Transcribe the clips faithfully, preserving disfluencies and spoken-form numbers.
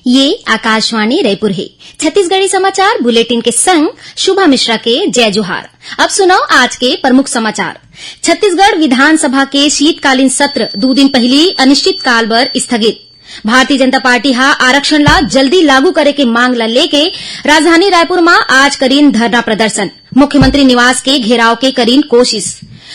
ये आकाशवाणी रायपुर हे। छत्तीसगढ़ी समाचार बुलेटिन के संग शुभा मिश्रा के जय जोहार। अब सुनव आज के प्रमुख समाचार। छत्तीसगढ़ विधानसभा के शीतकालीन सत्र दू दिन पहिली अनिश्चितकाल बर स्थगित। भारतीय जनता पार्टी ह आरक्षण ला जल्दी लागू करे के मांग ला लेके राजधानी रायपुर म आज करीन धरना प्रदर्शन। मुख्यमंत्री निवास के घेराव के करीन कोशिश।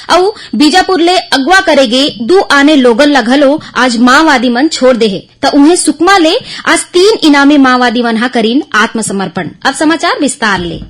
अउ बीजापुर ले अगवा करे गे दू आने लोगन ला घलो आज माओवादी मन छोड़ दे हे, त उहें सुकमा ले आज तीन इनामी माओवादी मन ह करीन आत्मसमर्पण। अब समाचार विस्तार ले।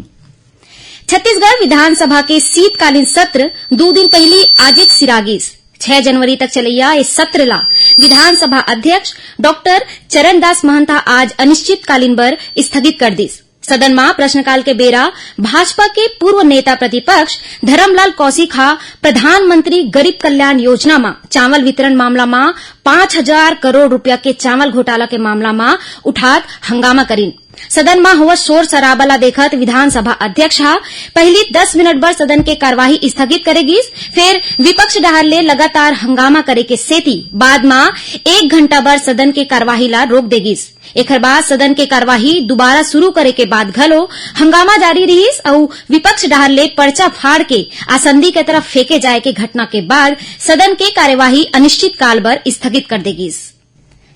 छत्तीसगढ़ विधानसभा के शीतकालीन सत्र दू दिन पहिली आजेच सिरागिस। छह जनवरी तक चलैया ए सत्र ला विधानसभा अध्यक्ष डॉक्टर चरणदास महंत ह आज अनिश्चितकालीन बर स्थगित कर दिस। सदन म प्रश्नकाल के बेरा भाजपा के पूर्व नेता प्रतिपक्ष धरमलाल कौशिक ह प्रधानमंत्री गरीब कल्याण योजना म चावल वितरण मामला म पांच हजार करोड़ रुपया के चावल घोटाला के मामला म उठात हंगामा करीन। सदन म होवत शोर शराबा ला देखत विधानसभा अध्यक्ष ह पहिली दस मिनट बर सदन के कार्यवाही स्थगित करे गिस, फेर विपक्ष डहार ले लगातार हंगामा करे के सेती बाद म एक घंटा बर सदन के कार्यवाही ला रोक दे गिस। एखर बाद सदन के कार्यवाही दुबारा शुरू करे के बाद घलो हंगामा जारी रिहिस अउ विपक्ष डहार ले पर्चा फाड़ के आसंदी के तरफ फेंके जाए के घटना के बाद सदन के कार्यवाही अनिश्चितकाल बर स्थगित कर दे गिस।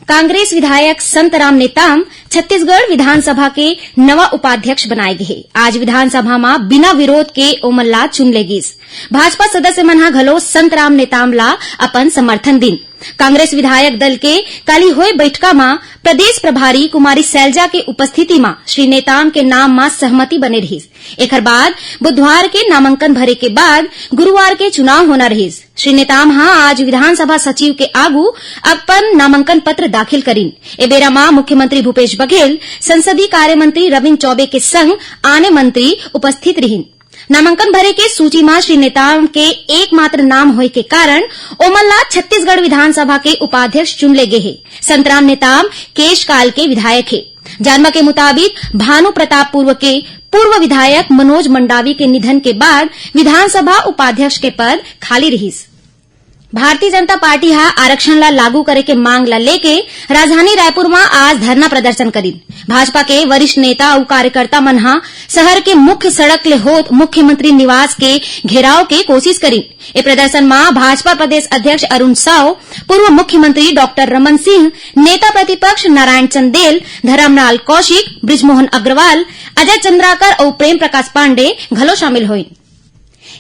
कांग्रेस विधायक संतराम नेताम छत्तीसगढ़ विधानसभा के नवा उपाध्यक्ष बनाए गे हे। आज विधानसभा म बिना विरोध के ओमन ला चुन ले गिस। भाजपा सदस्य मन ह घलो संतराम नेताम ला अपन समर्थन दिन। कांग्रेस विधायक दल के काली होए बैठका म प्रदेश प्रभारी कुमारी सैलजा के उपस्थिति म श्री नेताम के नाम म सहमति बने रिहिस। एखर बाद बुधवार के नामांकन भरे के बाद गुरुवार के चुनाव होना रिहिस। श्री नेताम ह आज विधानसभा सचिव के आगू अपन नामांकन पत्र दाखिल करिन। ए बेरा म मुख्यमंत्री भूपेश बघेल, संसदीय कार्य मंत्री रविंद्र चौबे के संग आने मंत्री उपस्थित रिहिन। नामांकन भरे के सूची म श्री नेताम के एकमात्र नाम होए के कारण ओमन ला छत्तीसगढ़ विधानसभा के उपाध्यक्ष चुन ले गे हे। संतराम नेताम केशकाल के विधायक हे। जानबा के मुताबिक भानु प्रतापपुर के पूर्व विधायक मनोज मंडावी के निधन के बाद विधानसभा उपाध्यक्ष के पद खाली रिहिस। भारतीय जनता पार्टी ह आरक्षण ला लागू करे के मांग ला लेके राजधानी रायपुर म आज धरना प्रदर्शन करिन। भाजपा के वरिष्ठ नेता अउ कार्यकर्ता मन ह शहर के मुख्य सड़क ले होत मुख्यमंत्री निवास के घेराव के कोशिश करिन। ए प्रदर्शन म भाजपा प्रदेश अध्यक्ष अरुण साव, पूर्व मुख्यमंत्री डॉक्टर रमन सिंह, नेता प्रतिपक्ष नारायण चंदेल, धरमलाल कौशिक, बृजमोहन अग्रवाल, अजय चंद्राकर अउ प्रेम प्रकाश पांडे घलो शामिल होइन।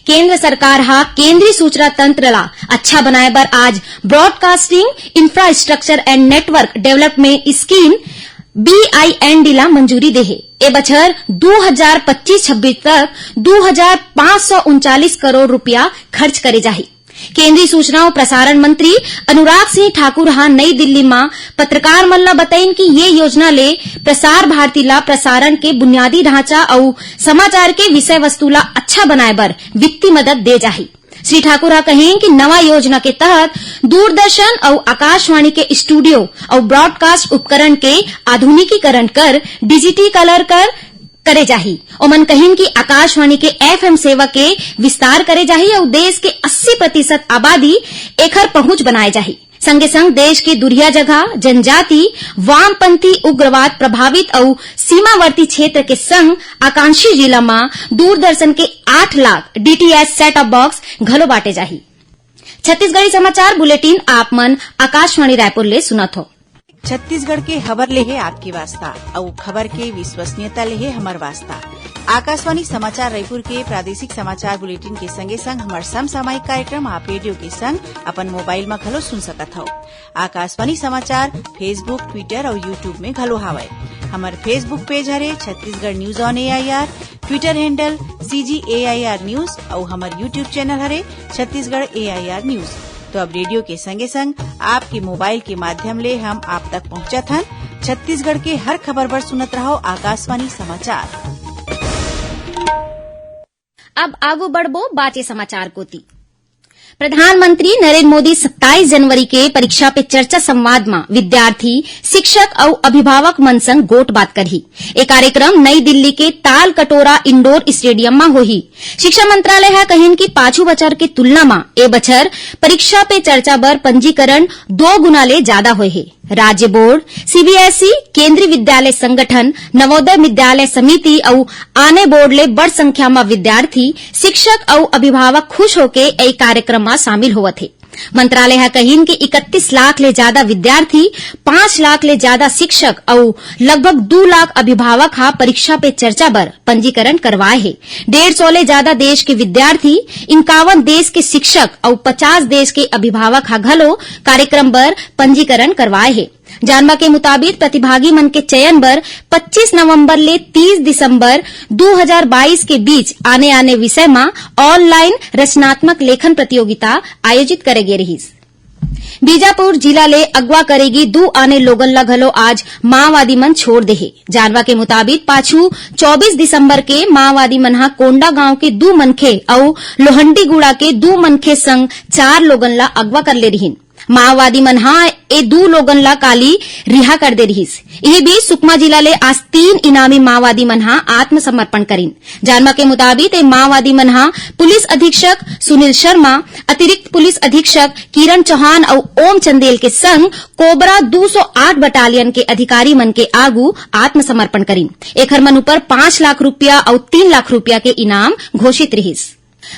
केंद्र सरकार ह केंद्रीय सूचना तंत्र ला अच्छा बनाए बर आज Broadcasting Infrastructure and Network Development Scheme, B I N D, ला मंजूरी दे हे। ए बछर दू हजार पच्चीस छब्बीस तक दू हजार पाँच सौ उनचालीस करोड़ रुपया खर्च करे जाही। केंद्रीय सूचना अउ प्रसारण मंत्री अनुराग सिंह ठाकुर ह नई दिल्ली म पत्रकार मन ल बताइन कि ये योजना ले प्रसार भारती ला प्रसारण के बुनियादी ढांचा अउ समाचार के विषय वस्तु ला अच्छा बनाए बर वित्तीय मदद दे जाही। श्री ठाकुर ह कहिन कि नवा योजना के तहत दूरदर्शन अउ आकाशवाणी के स्टूडियो अउ ब्रॉडकास्ट उपकरण के आधुनिकीकरण कर डिजिटीकरण कर करे जाही। ओमन कहिन कि आकाशवाणी के F M सेवा के विस्तार करे जाही अउ देश के अस्सी प्रतिशत आबादी एखर पहुंच बनाए जाही। संगे संग देश के दुरिहा जगह, जनजाति, वामपंथी उग्रवाद प्रभावित अउ सीमावर्ती क्षेत्र के संग आकांक्षी जिला म दूरदर्शन के आठ lakh D T H set-top box घलो बांटे जाही। छत्तीसगढ़ी समाचार बुलेटिन आप मन आकाशवाणी रायपुर ले सुनत हो। छत्तीसगढ़ के खबर ले हे आपके वास्ता, अउ खबर के विश्वसनीयता ले हे हमर वास्ता। आकाशवाणी समाचार रायपुर के प्रादेशिक समाचार बुलेटिन के संगे संग हमर समसामयिक कार्यक्रम आप रेडियो के संग अपन मोबाइल म घलो सुन सकत हव। आकाशवाणी समाचार Facebook, Twitter अउ YouTube में घलो हावय। हमर Facebook page हरे Chhattisgarh News on A I R, Twitter handle C G A I R News अउ हमर YouTube channel हरे Chhattisgarh A I R News। तो अब रेडियो के संगे संग आपके मोबाइल के माध्यम ले हम आप तक पहुंचत हन छत्तीसगढ़ के हर खबर बर सुनत रहव आकाशवाणी समाचार। अब आगू बढ़बो बाचे समाचार कोति। प्रधानमंत्री नरेंद्र मोदी सत्ताईस जनवरी के परीक्षा पे चर्चा संवाद म विद्यार्थी, शिक्षक अउ अभिभावक मन संग गोठ बात करही। ए कार्यक्रम नई दिल्ली के ताल कटोरा इंडोर स्टेडियम म होही। शिक्षा मंत्रालय ह कहिन कि पाछू बछर के तुलना म ए बछर परीक्षा पे चर्चा बर पंजीकरण दो गुना ले जादा होए हे। राज्य बोर्ड, सीबीएसई, केंद्रीय विद्यालय संगठन, नवोदय विद्यालय समिति अउ आने बोर्ड ले बड़ संख्या म विद्यार्थी, शिक्षक अउ अभिभावक खुश होके ए कार्यक्रम म शामिल होवत हे। मंत्रालय ह कहिन कि इकतीस लाख ले जादा विद्यार्थी, पाँच लाख ले जादा शिक्षक अउ लगभग दू लाख अभिभावक ह परीक्षा पे चर्चा बर पंजीकरण करवाए हे। डेढ़ सौ ले जादा देश के विद्यार्थी, इक्यावन देश के शिक्षक अउ पचास देश के अभिभावक ह घलो कार्यक्रम बर पंजीकरण करवाए हे। जानबा के मुताबिक, प्रतिभागी मन के चयन बर पच्चीस नवंबर ले तीस दिसंबर दू हजार बाईस के बीच आने-आने विषय म ऑनलाइन रचनात्मक लेखन प्रतियोगिता आयोजित करे गे रिहिस। बीजापुर जिला ले अगवा करे गे दू आने लोगन ल घलो आज माओवादी मन छोड़ दे हे। जानबा के मुताबिक, पाछू चौबीस दिसंबर के माओवादी मन ह कोंडागांव के दू मनखे अउ लोहंडीगुड़ा के दू मनखे संग चार लोगन ल अगवा कर ले रिहिन। माओवादी मन ह ए दू लोगन ल काली रिहा कर दे रिहिस। इही बीच, सुकमा जिला ले आज तीन इनामी माओवादी मन ह आत्मसमर्पण करिन। जानबा के मुताबिक, ए माओवादी मन ह पुलिस अधीक्षक सुनील शर्मा, अतिरिक्त पुलिस अधीक्षक किरण चौहान अउ ओम चंदेल के संग कोबरा दू सौ आठ बटालियन के अधिकारी मन के आगू आत्मसमर्पण करिन। एखर मन ऊपर पाँच लाख रुपया अउ तीन लाख रुपया के इनाम घोषित रिहिस।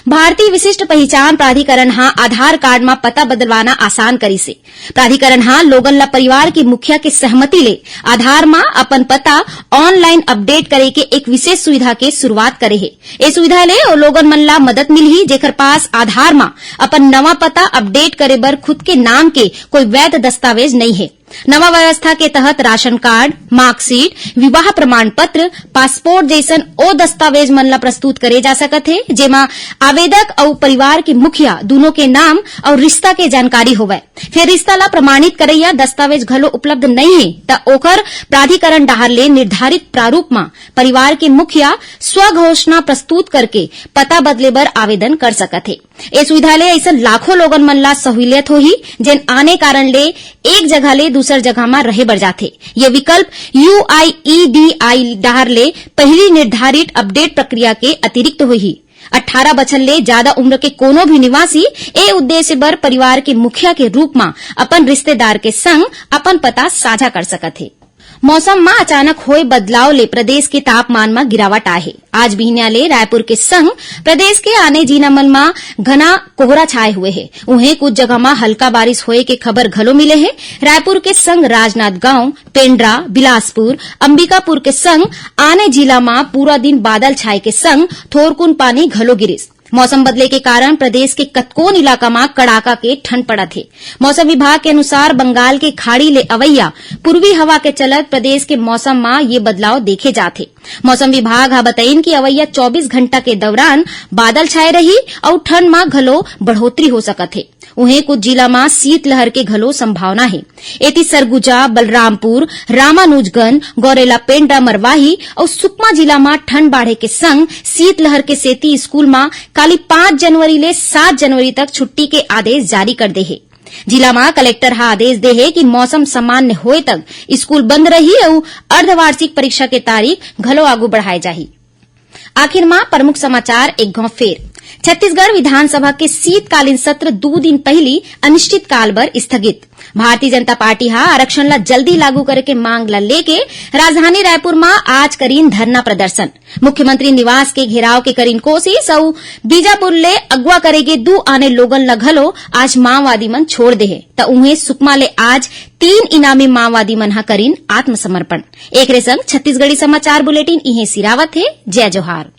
भारतीय विशिष्ट पहिचान प्राधिकरण ह आधार कार्ड म पता बदलवाना आसान करिस हे। प्राधिकरण ह लोगन ल परिवार के मुखिया के सहमति ले आधार म अपन पता ऑनलाइन अपडेट करे के एक विशेष सुविधा के शुरुआत करे हे। ए सुविधा ले ओ लोगन मन ल मदद मिलही, जेखर पास आधार म अपन नवा पता अपडेट करे बर खुद के नाम के कोई वैध दस्तावेज नइ हे। नवा व्यवस्था के तहत राशन कार्ड, मार्कशीट, विवाह प्रमाण पत्र, पासपोर्ट जइसन ओ दस्तावेज मन ला प्रस्तुत करे जा सकत हे, जेमा आवेदक अउ परिवार के मुखिया दूनों के नाम अउ रिश्ता के जानकारी होवय। फेर रिश्ता ला प्रमाणित करइया दस्तावेज घलो उपलब्ध नइ हे, त ओकर प्राधिकरण डहार ले निर्धारित प्रारूप म परिवार के मुखिया स्वघोषणा प्रस्तुत करके पता बदले बर आवेदन कर सकत हे। ए सुविधा ले अइसन लाखों लोगन मन ला सहूलियत होही, जेन आने कारण ले एक जगह ले दूसर जगह म रहे बर जाथे। ये विकल्प यूआईईडीआई डहार ले पहिली निर्धारित अपडेट प्रक्रिया के अतिरिक्त होही। अट्ठारह बछर ले जादा उम्र के कोनो भी निवासी ए उद्देश्य बर परिवार के मुखिया के रूप म अपन रिश्तेदार के संग अपन पता साझा कर सकत हे। मौसम म अचानक होए बदलाव ले प्रदेश के तापमान म गिरावट आए हे। आज बिहनिया ले रायपुर के संग प्रदेश के आने जिला मन म घना कोहरा छाए हुए हे। उहें, कुछ जगह म हल्का बारिश होए के खबर घलो मिले हे। रायपुर के संग राजनांदगांव, पेंड्रा, बिलासपुर, अंबिकापुर के संग आने जिला म पूरा दिन बादल छाए के संग थोरकुन पानी घलो गिरिस। मौसम बदले के कारण प्रदेश के कतकोन इलाका म कड़ाका के ठंड पड़त हे। मौसम विभाग के अनुसार, बंगाल के खाड़ी ले अवइया पूर्वी हवा के चलत प्रदेश के मौसम म ये बदलाव देखे जात हे। मौसम विभाग ह बतइन कि अवइया चौबीस घंटा के दौरान बादल छाए रही अउ ठंड म घलो बढ़ोतरी हो सकत हे। उहें, कुछ जिला म शीतलहर के घलो संभावना हे। एती सरगुजा, बलरामपुर, रामानुजगंज, गौरेला पेंड्रा, मरवाही अउ सुकमा जिला म ठंड बाढ़े के संग शीतलहर के सेती स्कूल म काली पाँच जनवरी ले सात जनवरी तक छुट्टी के आदेश जारी कर दे हे। जिला म कलेक्टर ह आदेश दे हे कि मौसम सामान्य होए तक स्कूल बंद रही अउ अर्धवार्षिक परीक्षा के तारीख घलो आगू बढ़ाए जाही। आखिर म प्रमुख समाचार एक घाव फेर। छत्तीसगढ़ विधानसभा के शीतकालीन सत्र दू दिन पहिली अनिश्चितकाल बर स्थगित। भारतीय जनता पार्टी ह आरक्षण ल जल्दी लागू करे के मांग ल लेके राजधानी रायपुर म आज करीन धरना प्रदर्शन। मुख्यमंत्री निवास के घेराव के करीन कोशिश अउ बीजापुर ले अगवा करे गे दू आने लोगन ल घलो आज माओवादी मन छोड़ दे हे, त उहें सुकमा ले आज तीन इनामी माओवादी मन ह करीन आत्मसमर्पण। एकरे संग छत्तीसगढ़ी समाचार बुलेटिन इहें सिरावत हे। जय जोहार।